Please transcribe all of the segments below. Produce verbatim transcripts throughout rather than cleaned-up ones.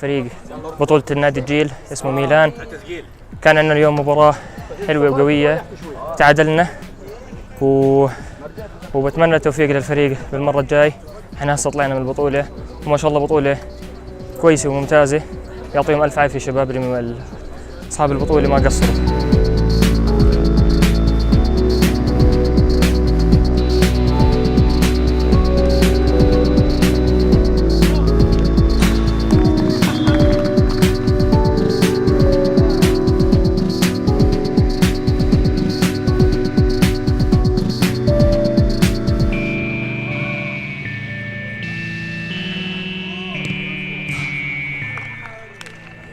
فريق بطولة النادي الجيل اسمه ميلان. كان عندنا اليوم مباراة حلوة وقوية، تعادلنا و... وبتمنى التوفيق للفريق بالمرة الجاي. احنا هسه طلعنا من البطولة، وما شاء الله بطولة كويسة وممتازة. يعطيهم ألف عافية شباب اللي م-، ال-، أصحاب البطولة ما قصروا.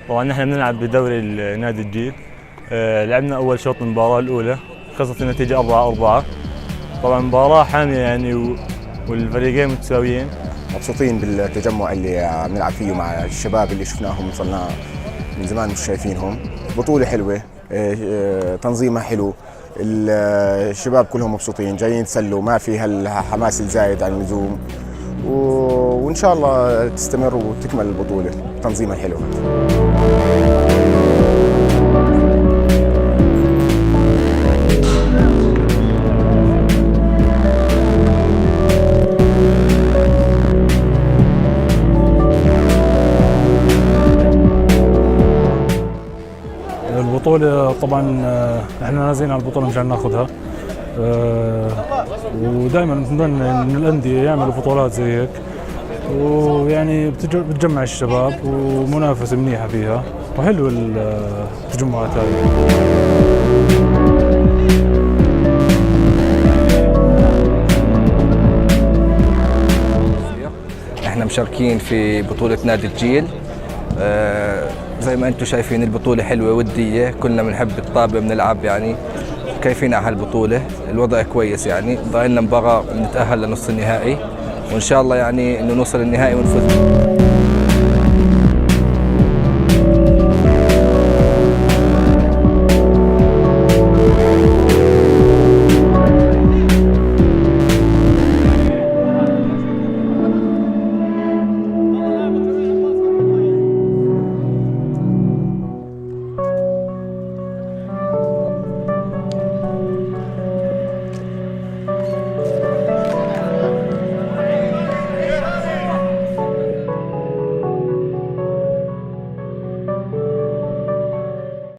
طبعًا نحن بنلعب بدوري النادي الجيل. آه، لعبنا أول شوط المباراة الأولى، خلصت النتيجة أربعة أربعة. طبعًا مباراة حامية يعني و-، والفريقين متساويين. مبسوطين بالتجمع اللي، آه، بنلعب فيه مع الشباب اللي شفناهم، صرنا من زمان مش شايفينهم. بطولة حلوة، آه، آه، تنظيمها حلو. ال-، آه، الشباب كلهم مبسوطين، جايين يتسلوا، ما في هالحماس الزايد عن اللزوم. و-، وإن شاء الله تستمر وتكمل البطولة بتنظيمها الحلو. البطولة طبعًا، آه، احنا نازلين على البطولة مشان ناخدها. آه، ودايمًا نتمنى إن الأندية يعملوا بطولات زي هيك. ويعني بتج-، بتجمع الشباب ومنافسة منيحة فيها. وحلو ال-، التجمعات هاي. احنا مشاركين في بطولة نادي الجيل. آه، زي ما انتم شايفين البطولة حلوة ودية، كلنا بنحب الطابة بنلعب يعني، كيفين على هالبطولة، الوضع كويس يعني، ضايلنا مباراة نتأهل لنص النهائي، وإن شاء الله يعني إنه نوصل النهائي ونفوز.